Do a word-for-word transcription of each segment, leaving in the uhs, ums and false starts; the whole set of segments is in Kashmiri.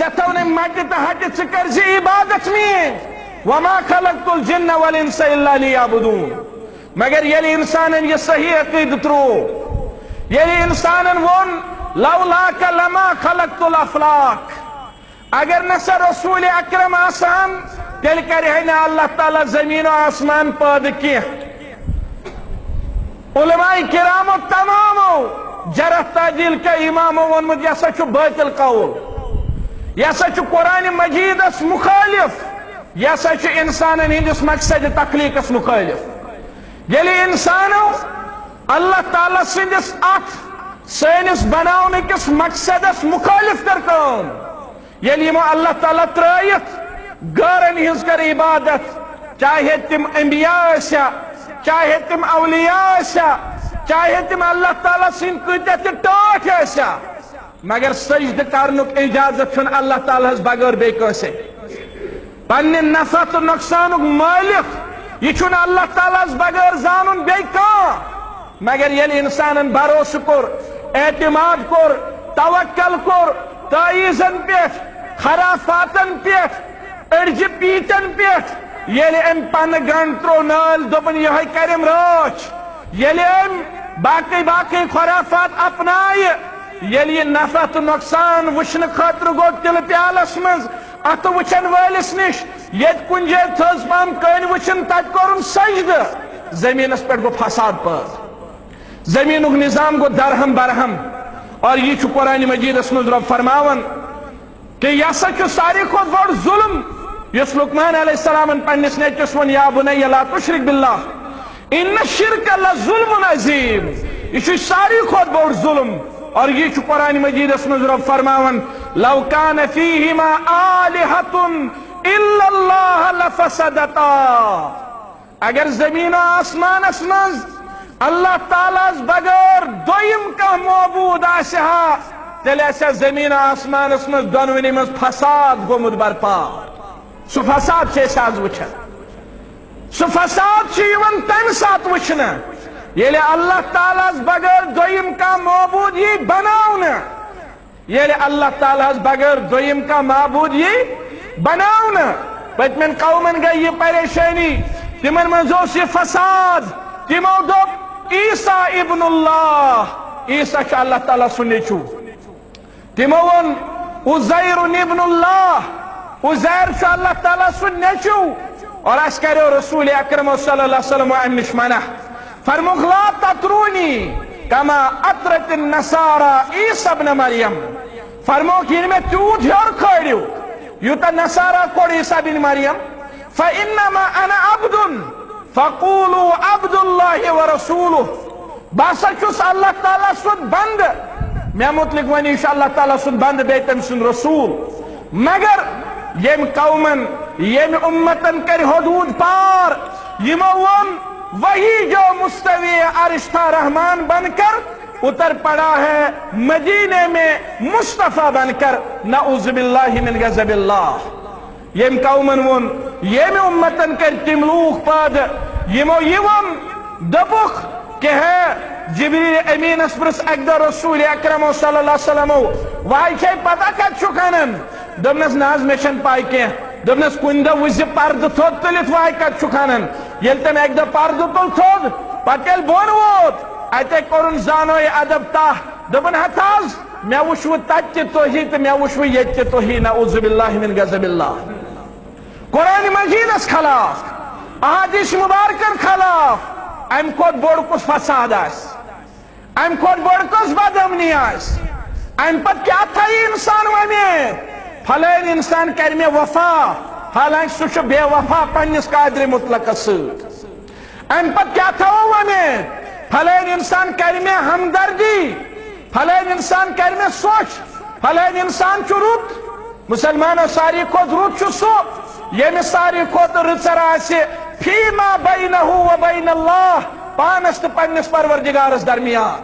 یتھو نے مٹہِ تہٕ ہٹہِ، ژٕ کر زِ عبادت میٲنۍ۔ وما خلقت الجن والانس الا لیعبدون۔ مگر ییٚلہِ انسانن یہِ صحیح عقیدٕ تروو، ییٚلہِ انسانن ووٚن، لولاک لما خلقت الافلاک، اگر نہ سا رسول اکرم آسان، تیٚلہِ کرِ ہے نہٕ اللہ تعالیٰ زمین و آسمان پٲدٕ کینٛہہ۔ علماء کرامو تمامو جرح تعدیل کیو امامو ووٚنمُت، یہِ ہسا چھُ باطل قول، یہِ ہسا چھُ قرآن مجیدس مخالف، یہِ ہسا چھُ انسانن ہٕنٛدِس مقصد تخلیقس مخالف۔ ییٚلہِ انسانو اللہ تعالیٰ سٕنٛدِس اتھ سٲنِس بناونہٕ کِس مقصدس مخالف کٔر کٲم، ییٚلہِ یِمو اللہ تعالیٰ ترٲیِتھ غٲرن ہٕنٛز کٔر عبادت، چاہے تِم انبیاء ٲسیا، چاہے تِم اولیاء ٲسیا، چاہے تِم اللہ تعالیٰ سٕنٛدۍ کۭتیاہ تہِ ٹٲٹھۍ ٲسیا، مگر سجدٕ کرنُک اجازت چھُنہٕ اللہ تعالیٰ ہس بغٲر بیٚیہِ کٲنٛسے۔ پننہِ نفع تہٕ نۄقصانُک مٲلِک، یہِ چھُنہٕ اللہ تعالیٰ ہس بغٲر زانُن بیٚیہِ کانٛہہ۔ مگر ییٚلہِ انسانن بھروسہٕ کوٚر، اعتماد کوٚر، توکل کوٚر، تعیٖذن پٮ۪ٹھ، خرافاتن پٮ۪ٹھ، أڑجہِ پیٖتن پٮ۪ٹھ، ییٚلہِ أمۍ پنہٕ گنٛڈ ترٛوو نٲلۍ، دوٚپُن، یِہوٚے کرٮ۪م رٲچھ، ییٚلہِ أمۍ باقٕے باقٕے خرافات اپنایہِ، ییٚلہِ یہِ نفع تہٕ نۄقصان وٕچھنہٕ خٲطرٕ گوٚو تِلہٕ پیالس منٛز، اتھٕ وٕچھن وٲلِس نِش، ییٚتہِ کُنہِ جایہِ تھٔز پہم کٔنۍ وٕچھِن، تتہِ کوٚرُن سجدٕ، زٔمیٖنس پٮ۪ٹھ گوٚو فساد پٲدٕ، زٔمیٖنُک نظام گوٚو درہم برہم۔ اور یہِ چھُ قرآن مجیدس منٛز رۄب فرماوان کہ یہِ ہسا چھُ ساروی کھۄتہٕ بوٚڑ ظُلم، یُس لقمان علیہ السلامن پننِس نیٚچوِس ووٚن، یا بنی لا تشرک باللہ، ان الشرک لظلم عظیم۔ یہِ چھُ ساروی کھۄتہٕ بوٚڑ ظُلم۔ اور یہِ چھُ قرآن مجیدس منٛز رۄب فرماوان، لو کان فیہما آلہۃ الا اللہ لفسدتا۔ اگر زمین و آسمانس منٛز اللہ تعالیٰ ہس بغٲر دوٚیِم کانٛہہ معبوٗد آسہِ ہا، تیٚلہِ آسہِ ہا زمین و آسمانس منٛز دۄنوٕنی منٛز فساد گوٚمُت برپا۔ سُہ فساد چھِ أسۍ آز وٕچھان۔ سُہ فساد چھُ یِوان تَمہِ ساتہٕ وٕچھنہٕ، ییٚلہِ اللہ تعالیٰ ہس بغٲر دوٚیِم کانٛہہ معبوٗد یی بناونہٕ۔ ییٚلہِ اللہ تعالیٰ ہس بغٲر دوٚیِم کانٛہہ معبوٗد یی بناونہٕ۔ پٔتمٮ۪ن قومن گٔے یہِ پریشٲنی، تِمن منٛز اوس یہِ فساد۔ تِمو دوٚپ، عیسیٰ ابن اللہ، عیسیٰ چھُ اللہ تعالیٰ سُنٛد نیٚچوٗ۔ تِمو ووٚن، عزیر ابن اللہ، عزیر چھُ اللہ تعالیٰ سُنٛد نیٚچوٗ۔ اور اَسہِ کریو رسول اکرم صلی اللہ علیہ وسلم اَمہِ نِش منع۔ فرموکھ، لا تطرونی کما اطرت النصارى عیسیٰ ابن مریم۔ فرموکھ، ییٚلہِ مےٚ تیوٗت ہیوٚر کھٲلِو، یوٗتاہ نصارہ کوٚڑ عیسیٰ بن مریم، فانما انا عبد فقولوا عبد اللہ ورسولہ۔ بہٕ ہسا چھُس اللہ تعالیٰ سُنٛد بندٕ۔ مےٚ مُتعلق ؤنِو، یہِ چھُ اللہ تعالیٰ سُنٛد بندٕ، بیٚیہِ تٔمۍ سُنٛد رسول۔ مگر ییٚمۍ قومن، ییٚمۍ اُمتن کٔرۍ حدوٗد پار، یِمو ووٚن، وہی جو مستوی عرش تھا رحمان بن کر اتر پڑا ہے مدینے میں مصطفیٰ بن کر، نعوذ باللہ من غضب اللہ۔ ییٚمۍ قومن ووٚن، ییٚمۍ اُمتن کٔرۍ تِم لوٗکھ پٲدٕ، یِمو یہِ ووٚن، دوٚپُکھ کہ ہے، جبریل امینس پرژھ اکہِ دۄہ رسول اکرم صلی اللہ علیہ وسلم، وای چھے پتہ کتہِ چھُکھ انان؟ دوٚپنس، نہ حظ، مےٚ چھنہٕ پاے کینٛہہ۔ دوٚپنس، کُنہِ دۄہ وٕچھ زِ پردٕ تھوٚد تُلِتھ، وای کتہِ چھُکھ انان؟ ییٚلہِ تٔمۍ اکہِ دۄہ پردٕ تُل تھوٚد، پتہٕ ییٚلہِ بۄن ووت، اتے کوٚرُن زانوے ادب تاہ، دوٚپُن، ہتھ حظ، مےٚ وٕچھوٕ تتہِ تہِ تُہی تہٕ مےٚ وٕچھوٕ ییٚتہِ تہِ تُہی، نعوذ باللہ من غضب اللہ۔ قرآن مجیدس خلاف، احادیث مبارکن خلاف، امہِ کھۄتہٕ بوٚڑ کُس فساد آسہِ؟ امہِ کھۄتہٕ بٔڑ کۄس بدامنی آسہِ؟ امہِ پتہٕ کیٛاہ تھایہِ انسان وۄمید؟ فلٲنۍ انسان کرِ مےٚ وفا، حالانکہ سُہ چھُ بے وفا پننِس قادر مطلقس سۭتۍ۔ امہِ پتہٕ کیٛاہ تھاوو وۄمید؟ فلٲنۍ انسان کرِ مےٚ ہمدردی، فلٲنۍ انسان کرِ مےٚ سۄچھ، فلٲنۍ انسان چھُ رُت۔ مسلمانو، ساروی کھۄتہٕ رُت چھُ سُہ، ییٚمِس ساروی کھۄتہٕ رٕژر آسہِ فیما بینہ و بین اللہ، پانس تہٕ پننِس پروردگارس درمیان۔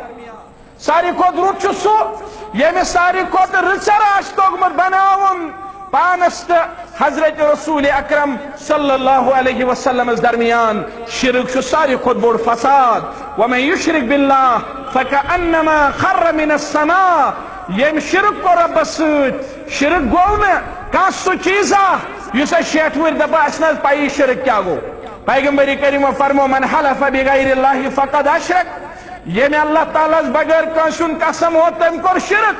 ساروی کھۄتہٕ رُت چھُ سُہ، ییٚمِس ساروی کھۄتہٕ رٕژر آسہِ توٚگمُت بناوُن پانس تہٕ حضرت رسول اکرم صلی اللہ علیہ وسلمس درمیان۔ شرک چھُ ساروی کھۄتہٕ بوٚڑ فساد۔ ومن یشرک باللہ فکأنما خر من السماء۔ ییٚمۍ شرک کوٚر رۄبس سۭتۍ، شرک گوٚو نہٕ کانٛہہ سُہ چیٖزا یُس اَسہِ شیٹھ وُہٕرۍ دَپان، اَسہِ نہ حظ پَیی شرک کیٛاہ گوٚو۔ پیغمبر کریمو فرمو، "من حلف بغیر اللہ فقد اشرک"، ییٚمۍ اللہ تعالیٰ ہَس بغٲر کٲنٛسہِ ہُنٛد قسم ہوو، تٔمۍ کوٚر شرک۔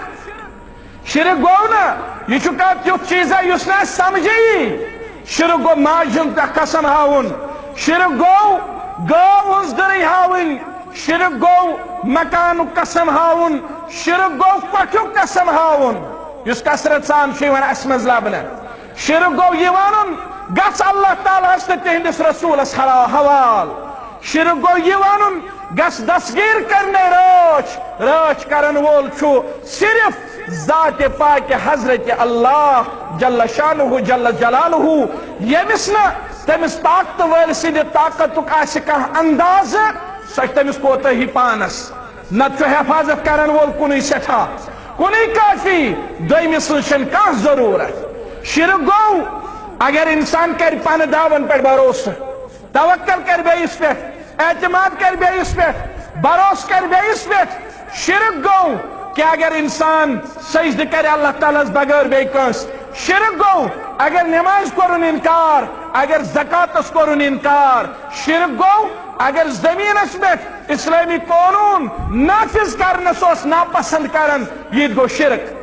شرک گوٚو نہٕ، یہِ چھُ کانٛہہ تیُتھ چیٖزا یُس نہٕ اَسہِ سمجھے یی۔ شرک گوٚو ماجہِ ہُنٛد پٮ۪ٹھ قسم ہاوُن، شرک گوٚو گٲو ہٕنٛز دٕرٕے ہاوٕنۍ، شرک گوٚو مکانُک قسم ہاوُن، شرک گوٚو کۄٹھیُک قسم ہاوُن، یُس کثرت سان چھُ یِوان اَسہِ منٛز لبنہٕ۔ شرک گوٚو یہِ وَنُن، "گژھ اللہ تعالیٰ ہَس تہٕ تِہنٛدِس رسوٗلَس حوا-، حوال۔" شرک گوٚو یہِ وَنُن، "گژھ دستگیٖر کرنہِ رٲچھ۔" رٲچھ کرن وول چھُ صرف ذات پاک حضرت اللہ جل شانہ جل جلالہ، ییٚمِس نہٕ تٔمِس طاقت وٲلۍ سٕنٛدِ طاقتُک آسہِ کانٛہہ اندازٕ، سۄ چھِ تٔمِس کوتٲہی پانس۔ نتہٕ چھُ حفاظت کرن وول کُنُے سٮ۪ٹھاہ، کُنُے کٲفی، دوٚیمہِ سٕنٛز چھَنہٕ کانٛہہ ضروٗرت۔ شرک گوٚو اگر انسان کرِ پنہٕ داون پٮ۪ٹھ بھروسہٕ، توکل کرِ بیٚیِس پٮ۪ٹھ، اعتماد کرِ بیٚیِس پٮ۪ٹھ، بھروسہٕ کرِ بیٚیِس پٮ۪ٹھ۔ شرک گوٚو کہ اگر انسان سجدٕ کرِ اللہ تعالیٰ ہَس بغٲر بیٚیہِ کٲنٛسہِ۔ شرک گوٚو اگر نمازِ کوٚرُن انکار، اگر زکاتس کوٚرُن انکار۔ شرک گوٚو اگر زمینس پٮ۪ٹھ اسلٲمی قونوٗن نافذ کرنس اوس ناپسند کران، یہِ تہِ گوٚو شرک۔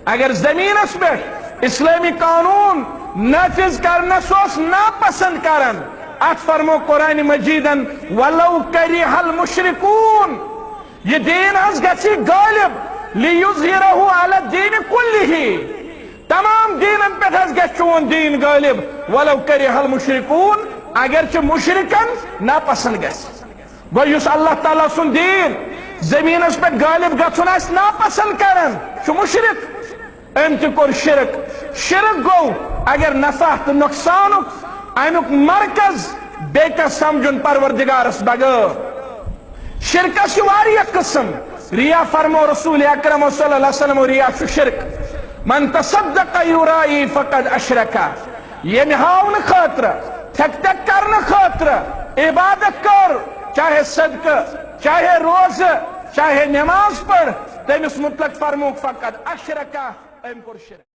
اگر زمینس پٮ۪ٹھ اسلٲمی قونوٗن نافذ کرنس اوس ناپسند کران، اتھ فرمو قرآن مجیدن، "ولو کرہ المشرکون"، یہِ دیٖن حظ گژھِ غٲلب، "لیظہرہ علی الدین کلہ"، تمام دیٖنن پٮ۪ٹھ حظ گژھِ چون دیٖن غٲلب، "ولو کرہ المشرکون"، اگرچہ مشرکن ناپسند گژھِ۔ گوٚو یُس اللہ تعالیٰ سُنٛد دیٖن زٔمیٖنَس پٮ۪ٹھ غٲلب گژھُن آسہِ ناپسنٛد کران، چھُ مُشرِک۔ أمۍ تہِ کوٚر شِرک۔ شِرک گوٚو اگر نفع تہٕ نۄقصانُک اَمیُک مرکز بیٚیہِ کانٛہہ سمجھُن پروردگارس بغٲر۔ شِرکس چھِ واریاہ قٕسم۔ ریا فرمو رسول اکرم صلی اللہ علیہ وسلم، ریا چھُ شِرک۔ من تصدق یرائی فقد اشرک۔ ییٚمہِ ہاونہٕ خٲطرٕ، تھٮ۪ک تھٮ۪ک کرنہٕ خٲطرٕ عبادت کٔر، چاہے صدقہٕ، چاہے روزٕ، چاہے نماز پٔر، تٔمِس مُتلق فرمووُکھ، فقد اشرک، أمۍ کوٚر شرک۔